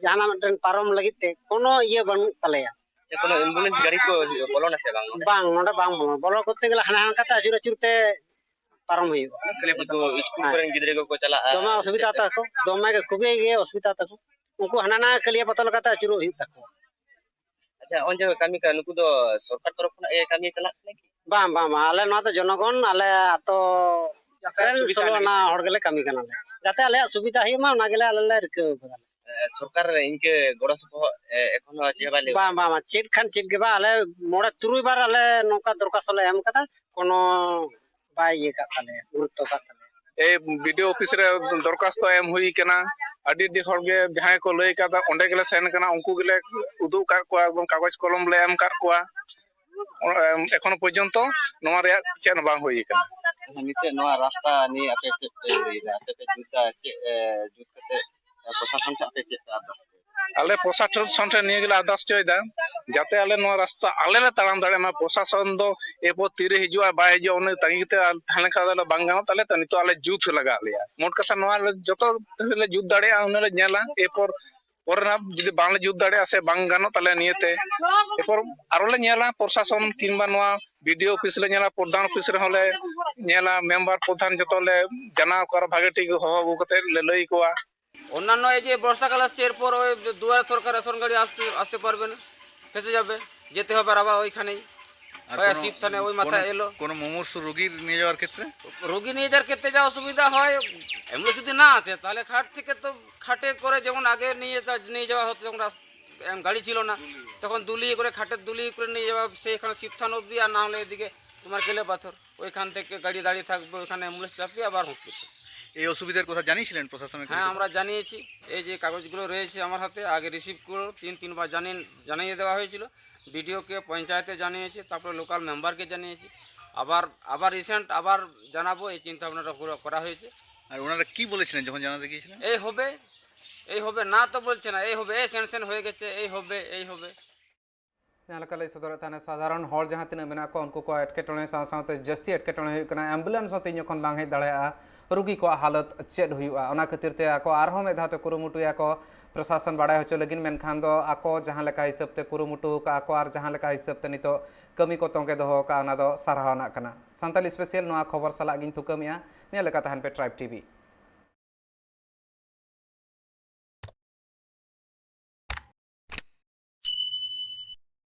ᱡᱟᱦᱟᱱᱟᱜ ᱢᱤᱫᱴᱮᱱ ᱯᱟᱨᱚᱢ ᱞᱟᱹᱜᱤᱫ ᱛᱮ ᱠᱳᱱᱳ ᱤᱭᱟᱹ ᱵᱟᱹᱱᱩᱜ ᱛᱟᱞᱮᱭᱟ, ᱥᱮ ᱠᱳᱱᱳ ambulance ᱜᱟᱹᱰᱤ ᱠᱚ ᱵᱚᱞᱚᱱᱟ ᱥᱮ ᱵᱟᱝ ᱱᱚᱰᱮ? ᱵᱟᱝ, ᱱᱚᱰᱮ ᱵᱟᱝ ᱵᱚᱞᱚᱱᱟ᱾ ᱵᱚᱞᱚ ᱠᱚᱨᱛᱮ ᱜᱮᱞᱮ ᱦᱟᱱᱟ ᱦᱟᱱᱠᱟᱛᱮ ᱟᱹᱪᱩᱨ ᱟᱹᱪᱩᱨ ᱛᱮ ᱯᱟᱨᱚᱢ ᱦᱩᱭᱩᱜᱼᱟ᱾ ᱠᱷᱟᱹᱞᱤ ᱩᱱᱠᱩ ᱥᱠᱩᱞ ᱦᱮᱸ᱾ ᱠᱚᱨᱮᱱ ᱜᱤᱫᱽᱨᱟᱹ ᱠᱚᱠᱚ ᱪᱟᱞᱟᱜᱼᱟ᱾ ᱫᱚᱢᱮ ᱚᱥᱩᱵᱤᱫᱷᱟ ᱛᱟᱠᱚ, ᱫᱚᱢᱮ ᱜᱮ, ᱠᱷᱩᱵᱤ ᱜᱮ ᱚᱥᱩᱵᱤᱫᱷᱟ ᱛᱟᱠᱚ᱾ ᱩᱱᱠᱩ ᱦᱟᱱᱟ ᱱᱟ ᱠᱟᱹᱞᱤᱭᱟ ᱯᱟᱛᱟ ᱞᱮᱠᱟᱛᱮ ᱟᱹᱪᱩᱨᱚᱜ ᱦᱩᱭᱩᱜ ᱛᱟᱠᱚᱣᱟ᱾ ᱟᱪᱪᱷᱟ, ᱱᱚᱜᱼᱚᱭ ᱡᱮ ᱠᱟᱹᱢᱤ ᱠᱟᱱᱟ, ᱱᱩᱠᱩ ᱫᱚ ᱥᱚᱨᱠᱟᱨ ᱛᱚᱨᱚᱯ ᱠᱷᱚᱱᱟᱜ ᱜᱮ ᱠᱟᱹᱢᱤ ᱪᱟᱞᱟᱜ ᱠᱟᱱᱟ ᱠᱤ? ᱵᱟᱝ, ᱵᱟᱝ, ᱵᱟᱝ, ᱟᱞᱮ ᱱᱚᱣᱟ ᱫᱚ ᱡᱚᱱᱚᱜᱚᱱ, ᱟᱞᱮ ᱟᱛᱳ ᱨᱮᱱ ᱥᱩᱵᱤᱫᱷᱟ ᱥᱳᱞᱳ ᱟᱱᱟ ᱞᱟᱹᱜᱤᱫ᱾ ᱦᱚᱲ ᱜᱮᱞᱮ ᱠᱟᱹᱢᱤ ᱠᱟᱱᱟᱞᱮ, ᱡᱟᱛᱮ ᱟᱞᱮᱭᱟᱜ ᱥᱩᱵᱤᱫᱷᱟ ᱦᱩᱭᱩᱜ ᱢᱟ, ᱚᱱᱟ ᱜᱮᱞᱮ ᱟᱞᱮ ᱞᱮ ᱨᱤᱠᱟᱹ ᱟᱠᱟᱫᱟ᱾ ᱮ, ᱥᱚᱨᱠᱟᱨ ᱤᱱᱠᱟᱹ ᱜᱚᱲᱚ ᱥᱚᱯᱚᱦᱚᱫ, ᱮ, ᱮᱠᱷᱚᱱ ᱦᱚᱸ ᱪᱮᱫ ᱦᱚᱸ ᱵᱟᱭ ᱞᱟᱹᱭ ᱵᱟᱝ, ᱵᱟᱝ, ᱵᱟᱝ, ᱪᱮᱫ ᱠᱷᱟᱱ ᱪᱮᱫ ᱜᱮ ᱵᱟᱝ, ᱟᱞᱮ ᱢᱚᱬᱮ ᱛᱩᱨᱩᱭ ᱵᱟᱨ ᱟᱞᱮ ᱱᱚᱝᱠᱟ ᱫᱚᱨᱠᱷᱟᱥᱛ ᱞᱮ ᱮᱢ ᱠᱟᱫᱟ, ᱠᱳᱱᱳ ᱵᱟᱭ ᱤᱭᱟᱹ ᱠᱟᱜ ᱛᱟᱞᱮᱭᱟ, ᱜᱩᱨᱩᱛᱛᱚ ᱠᱟᱜ ᱛᱟᱞᱮᱭᱟ᱾ ᱮ, ᱵᱤ ᱰᱤ ᱳ ᱚᱯᱷᱤᱥ ᱨᱮ ᱫᱚᱨᱠᱷᱟᱥᱛᱚ ᱮᱢ ᱦᱩᱭ ᱠᱟᱱᱟ᱾ ᱟᱹᱰᱤ ᱟᱹᱰᱤ ᱦᱚᱲ ᱜᱮ ᱡᱟᱦᱟᱸᱭ ᱠᱚ ᱞᱟᱹᱭ ᱠᱟᱫᱟ, ᱚᱸᱰᱮ ᱜᱮᱞᱮ ᱥᱮᱱ ᱠᱟᱱᱟ, ᱩᱱᱠᱩ ᱜᱮᱞᱮ ᱩᱫᱩᱜ ᱟᱠᱟᱫ ᱠᱚᱣᱟ ᱮᱵᱚᱝ ᱠᱟᱜᱚᱡᱽ ᱠᱚᱞᱚᱢ ᱞᱮ ᱮᱢ ᱟᱠᱟᱫ ᱠᱚᱣᱟ᱾ ᱮᱠᱷᱚᱱᱳ ᱯᱚᱨᱡᱚᱱᱛᱚ ᱱᱚᱣᱟ ᱨᱮᱭᱟᱜ ᱪᱮᱫ ᱦᱚᱸ ᱵᱟᱝ ᱦᱩᱭ ᱟᱠᱟᱱᱟ᱾ ᱟᱪᱪᱷᱟ, ᱱᱤᱛᱚᱜ ᱱᱚᱣᱟ ᱨᱟᱥᱛᱟ ᱱᱤᱭᱮ ᱟᱯᱮ ᱪᱮᱫ ᱯᱮ ᱞᱟᱹᱭᱫᱟ? ᱟᱯᱮ ᱯᱮ ᱡᱩᱛᱟ, ᱪᱮᱫ, ᱮ, ᱡᱩᱛ ᱠᱟᱛᱮ, ᱮ, ᱯᱨᱚᱥᱟᱥᱚᱱ ᱴᱷᱮᱱ ᱟᱯᱮ ᱪᱮᱫ ᱯᱮ ᱟᱨᱫᱟᱥ? ᱟᱞᱮ ᱯᱨᱚᱥᱟᱥᱚᱱ ᱴᱷᱮᱱ ᱱᱤᱭᱟᱹ ᱜᱮᱞᱮ ᱟᱨᱫᱟᱥ ᱦᱚᱪᱚᱭᱮᱫᱟ, ᱡᱟᱛᱮ ᱟᱞᱮ ᱱᱚᱣᱟ ᱨᱟᱥᱛᱟ ᱟᱞᱮ ᱞᱮ ᱛᱟᱲᱟᱢ ᱫᱟᱲᱮᱭᱟᱜ ᱢᱟ᱾ ᱯᱨᱚᱥᱟᱥᱚᱱ ᱫᱚ ᱮᱨᱯᱚᱨ ᱛᱤᱨᱮ ᱦᱤᱡᱩᱜᱼᱟ ᱵᱟᱭ ᱦᱤᱡᱩᱜᱼᱟ, ᱩᱱᱤ ᱛᱟᱺᱜᱤ ᱠᱟᱛᱮ ᱛᱟᱦᱮᱸ ᱞᱮᱱᱠᱷᱟᱱ ᱫᱚ ᱵᱟᱝ ᱜᱟᱱᱚᱜ ᱛᱟᱞᱮᱭᱟ᱾ ᱛᱚ, ᱱᱤᱛᱚᱜ ᱟᱞᱮ ᱡᱩᱛ ᱞᱟᱜᱟᱣ ᱞᱮᱭᱟ᱾ ᱢᱳᱴ ᱠᱟᱛᱷᱟ, ᱱᱚᱣᱟ ᱞᱮ ᱡᱚᱛᱚ ᱞᱮ ᱡᱩᱛ ᱫᱟᱲᱮᱭᱟᱜᱼᱟ, ᱩᱱᱟᱹᱜ ᱞᱮ ᱧᱮᱞᱟ᱾ ᱮᱨᱯᱚᱨ ᱯᱚᱨᱮ ᱱᱟᱜ ᱡᱩᱫᱤ ᱵᱟᱝᱞᱮ ᱡᱩᱛ ᱫᱟᱲᱮᱭᱟᱜᱼᱟ ᱥᱮ ᱵᱟᱝ ᱜᱟᱱᱚᱜ ᱛᱟᱞᱮᱭᱟ ᱱᱤᱭᱟᱹᱛᱮ, ᱮᱨᱯᱚᱨ ᱟᱨᱚ ᱞᱮ ᱧᱮᱞᱟ, ᱯᱨᱚᱥᱟᱥᱚᱱ ᱠᱤᱝᱵᱟ ᱱᱚᱣᱟ ᱵᱤ ᱰᱤ ᱳ ᱚᱯᱷᱤᱥ ᱞᱮ ᱧᱮᱞᱟ, ᱯᱨᱚᱫᱷᱟᱱ ᱚᱯᱷᱤᱥ ᱨᱮᱦᱚᱸ ᱞᱮ ᱧᱮᱞᱟ, ᱢᱮᱢᱵᱟᱨ ᱯᱨᱚᱫᱷᱟᱱ ᱡᱚᱛᱚ ᱞᱮ ᱡᱟᱱᱟᱣ ᱠᱚᱣᱟ, ᱵᱷᱟᱜᱮ ᱴᱷᱤᱠ ᱦᱚᱦᱚ ᱟᱹᱜᱩ ᱠᱟᱛᱮ ᱞᱮ ᱞᱟᱹᱭ ᱟᱠᱚᱣᱟ᱾ অন্যান্য এই যে বর্ষাকাল আসছে, এরপর ওই দুয়ারে সরকার রেশন গাড়ি আসতে, আসতে পারবে না, ফেঁসে যাবে, যেতে হবে আর আবার ওইখানেই। আর ওই কোনো, শিব থানে ওই মাথায় কোনো, এলো। কোনো মুমূর্ষু রোগীর নিয়ে যাওয়ার ক্ষেত্রে? রোগী নিয়ে যাওয়ার ক্ষেত্রে যা অসুবিধা হয়, অ্যাম্বুলেন্স যদি না আসে, তাহলে ঘাট থেকে তো, ঘাটে করে যেমন আগে নিয়ে যা-, নিয়ে যাওয়া হতো, যখন রাস-, এম, গাড়ি ছিল না, তখন দুলি করে, ঘাটের দুলি করে নিয়ে যাওয়া, সেইখানে শিব থান অবধি, আর না হলে এদিকে তোমার কেলে পাথর। ওইখান থেকে গাড়ি দাঁড়িয়ে থাকবে, ওইখানে অ্যাম্বুলেন্স চাপিয়ে আবার হসপিটাল। এই অসুবিধার কথা জানিয়েছিলেন প্রশাসনের কাছে? হ্যাঁ, আমরা জানিয়েছি। এই যে কাগজগুলো রয়েছে আমার হাতে, আগে রিসিভ করে তিন তিনবার জানিয়ে, জানিয়ে দেওয়া হয়েছিল। বিডিওকে, পঞ্চায়েতে জানিয়েছি, তারপরে লোকাল মেম্বারকে জানিয়েছি। আবার, আবার রিসেন্ট আবার জানাবো, এই চিন্তা ভাবনাটা পুরো করা হয়েছে। আর ওনারা কি বলেছিলেন যখন জানাতে গিয়েছিলেন? এই হবে, এই হবে, না তো বলছে না, এই হবে, এই স্যাংশন হয়ে গেছে, এই হবে, এই হবে। ᱡᱟᱦᱟᱸ ᱞᱮᱠᱟ ᱞᱟᱹᱭ ᱥᱚᱫᱚᱨᱮᱫ ᱛᱟᱦᱮᱱᱟ, ᱥᱟᱫᱷᱟᱨᱚᱱ ᱦᱚᱲ ᱡᱟᱦᱟᱸ ᱛᱤᱱᱟᱹᱜ ᱢᱮᱱᱟᱜ ᱠᱚᱣᱟ, ᱩᱱᱠᱩ ᱠᱚᱣᱟᱜ ᱮᱴᱠᱮᱴᱚᱬᱮ ᱥᱟᱶ ᱥᱟᱶᱛᱮ ᱡᱟᱹᱥᱛᱤ ᱮᱴᱠᱮᱴᱚᱬᱮ ᱦᱩᱭᱩᱜ ᱠᱟᱱᱟ, ᱮᱢᱵᱩᱞᱮᱱᱥ ᱦᱚᱸ ᱛᱮᱦᱮᱧ ᱡᱚᱠᱷᱚᱱ ᱵᱟᱝ ᱦᱮᱡ ᱫᱟᱲᱮᱭᱟᱜᱼᱟ, ᱨᱩᱜᱤ ᱠᱚᱣᱟᱜ ᱦᱟᱞᱚᱛ ᱪᱮᱫ ᱦᱩᱭᱩᱜᱼᱟ? ᱚᱱᱟ ᱠᱷᱟᱹᱛᱤᱨ ᱛᱮ ᱟᱠᱚ ᱟᱨᱦᱚᱸ ᱢᱤᱫ ᱫᱷᱟᱣ ᱛᱮ ᱠᱩᱨᱩᱢᱩᱴᱩᱭᱟᱠᱚ, ᱯᱨᱚᱥᱟᱥᱚᱱ ᱵᱟᱲᱟᱭ ᱦᱚᱪᱚ ᱞᱟᱹᱜᱤᱫ, ᱢᱮᱱᱠᱷᱟᱱ ᱫᱚ ᱟᱠᱚ ᱡᱟᱦᱟᱸ ᱞᱮᱠᱟ ᱦᱤᱥᱟᱹᱵ ᱛᱮ ᱠᱩᱨᱩᱢᱩᱴᱩ ᱟᱠᱟᱫᱼᱟ ᱠᱚ ᱟᱨ ᱡᱟᱦᱟᱸ ᱞᱮᱠᱟ ᱦᱤᱥᱟᱹᱵ ᱛᱮ ᱱᱤᱛᱚᱜ ᱠᱟᱹᱢᱤ ᱠᱚ ᱛᱚᱸᱜᱮ ᱫᱚᱦᱚ ᱟᱠᱟᱫᱼᱟ, ᱚᱱᱟ ᱫᱚ ᱥᱟᱨᱦᱟᱣ ᱟᱱᱟᱜ ᱠᱟᱱᱟ᱾ ᱥᱟᱱᱛᱟᱲ ᱥᱯᱮᱥᱟᱞ ᱱᱚᱣᱟ ᱠᱷᱚᱵᱚᱨ ᱥᱟᱞᱟᱜ ᱜᱤᱧ ᱛᱷᱩᱠᱟᱹᱢᱮᱜᱼᱟ᱾ ᱧᱮᱞ ᱞᱮᱠᱟ ᱛᱟᱦᱮᱱ ᱯᱮ ᱴᱨᱟᱭᱤᱵᱽ ᱴᱤᱵᱷᱤ᱾